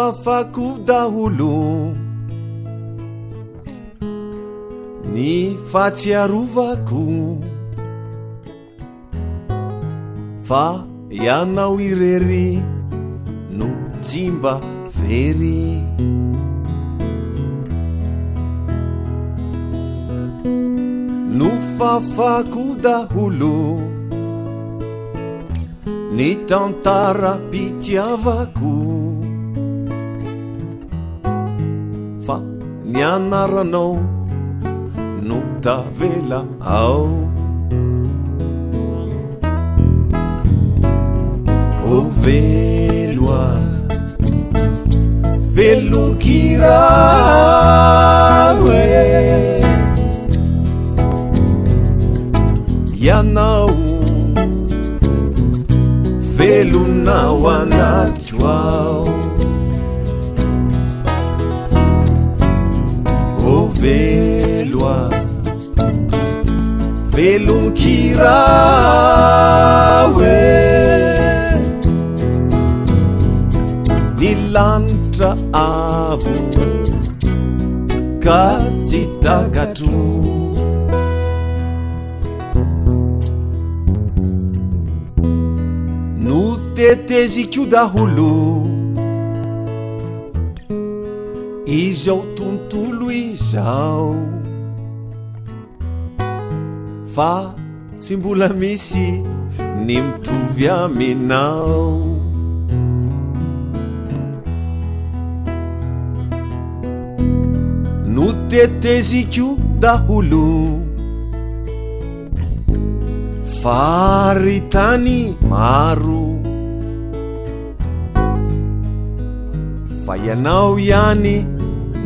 Nofafako daholo ny fahatsiarovako fa ianao irery no tsy mba very. Nofafako daholo Ny tantaram-pitiavako Fa ny anaranao no tavela ao O velo a Velon-kira hoe Ianao velona ao anatiko ao O velo a velon-kira hoe Ny lanitra avo ka tsy takatro Noteteziko daholo izao tontolo izao fa tsy mbola misy ny mitovy aminao. Noteteziko daholo faritany maro fa ianao ihany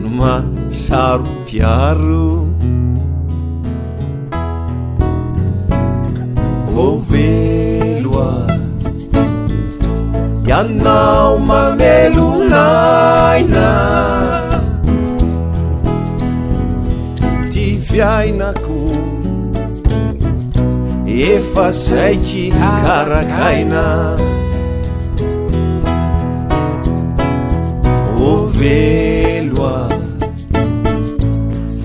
no mahasaro-piaro. O velo a, ianao mamelona aina Ty fiainako efa saiky karakaina O velo a,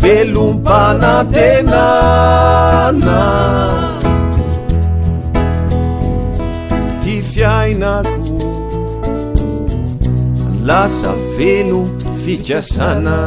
velom-panantenana Ty fiainako lasa feno fikasana.